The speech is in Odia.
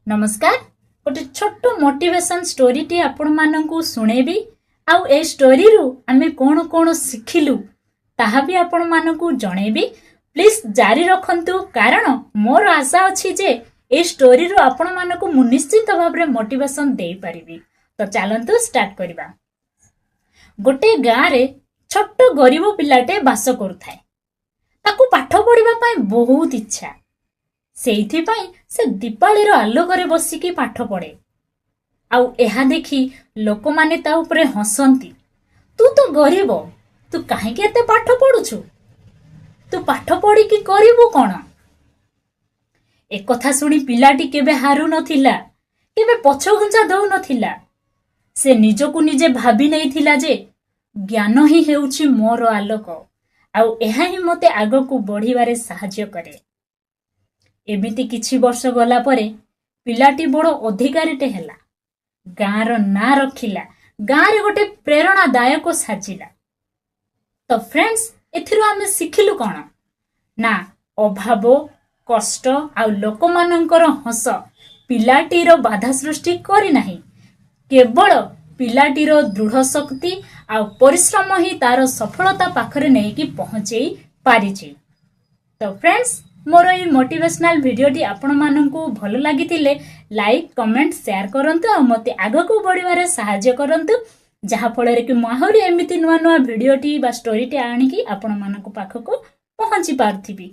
ନମସ୍କାର। ଗୋଟେ ଛୋଟ ମୋଟିଭେସନ ଷ୍ଟୋରିଟି ଆପଣମାନଙ୍କୁ ଶୁଣେଇବି, ଆଉ ଏ ଷ୍ଟୋରିରୁ ଆମେ କ'ଣ କ'ଣ ଶିଖିଲୁ ତାହା ବି ଆପଣମାନଙ୍କୁ ଜଣେଇବି। ପ୍ଲିଜ୍ ଜାରି ରଖନ୍ତୁ, କାରଣ ମୋର ଆଶା ଅଛି ଯେ ଏ ଷ୍ଟୋରିରୁ ଆପଣମାନଙ୍କୁ ମୁଁ ନିଶ୍ଚିତ ଭାବରେ ମୋଟିଭେସନ ଦେଇପାରିବି। ତ ଚାଲନ୍ତୁ ଷ୍ଟାର୍ଟ କରିବା। ଗୋଟେ ଗାଁରେ ଛୋଟ ଗରିବ ପିଲାଟେ ବାସ କରୁଥାଏ। ତାକୁ ପାଠ ପଢିବା ପାଇଁ ବହୁତ ଇଚ୍ଛା। ସେଇଥିପାଇଁ ସେ ଦୀପାଳିର ଆଲୋକରେ ବସିକି ପାଠ ପଢେ, ଆଉ ଏହା ଦେଖି ଲୋକମାନେ ତା ଉପରେ ହସନ୍ତି। ତୁ ତ ଗରିବ, ତୁ କାହିଁକି ଏତେ ପାଠ ପଢୁଛୁ? ତୁ ପାଠ ପଢିକି କରିବୁ କଣ? ଏକଥା ଶୁଣି ପିଲାଟି କେବେ ହାରୁ ନଥିଲା, କେବେ ପଛଘୁଞ୍ଚା ଦଉନଥିଲା। ସେ ନିଜକୁ ନିଜେ ଭାବି ନେଇଥିଲା ଯେ ଜ୍ଞାନ ହିଁ ହେଉଛି ମୋର ଆଲୋକ, ଆଉ ଏହା ହିଁ ମୋତେ ଆଗକୁ ବଢିବାରେ ସାହାଯ୍ୟ କରେ। ଏମିତି କିଛି ବର୍ଷ ଗଲା ପରେ ପିଲାଟି ବଡ ଅଧିକାରୀଟେ ହେଲା, ଗାଁର ନାଁ ରଖିଲା, ଗାଁରେ ଗୋଟେ ପ୍ରେରଣାଦାୟକ ସାଜିଲା। ତ ଫ୍ରେଣ୍ଡସ୍, ଏଥିରୁ ଆମେ ଶିଖିଲୁ କଣ ନା ଅଭାବ, କଷ୍ଟ ଆଉ ଲୋକମାନଙ୍କର ହସ ପିଲାଟିର ବାଧା ସୃଷ୍ଟି କରିନାହିଁ। କେବଳ ପିଲାଟିର ଦୃଢ ଶକ୍ତି ଆଉ ପରିଶ୍ରମ ହିଁ ତାର ସଫଳତା ପାଖରେ ନେଇକି ପହଞ୍ଚେଇ ପାରିଛି। ତ ଫ୍ରେଣ୍ଡସ୍, ମୋର ଏଇ ମୋଟିଭେସନାଲ ଭିଡିଓଟି ଆପଣମାନଙ୍କୁ ଭଲ ଲାଗିଥିଲେ ଲାଇକ୍, କମେଣ୍ଟ, ସେୟାର କରନ୍ତୁ ଆଉ ମୋତେ ଆଗକୁ ବଢିବାରେ ସାହାଯ୍ୟ କରନ୍ତୁ, ଯାହାଫଳରେ କି ମୁଁ ଆହୁରି ଏମିତି ନୂଆ ନୂଆ ଭିଡିଓଟି ବା ଷ୍ଟୋରିଟି ଆଣିକି ଆପଣମାନଙ୍କ ପାଖକୁ ପହଞ୍ଚି ପାରୁଥିବି।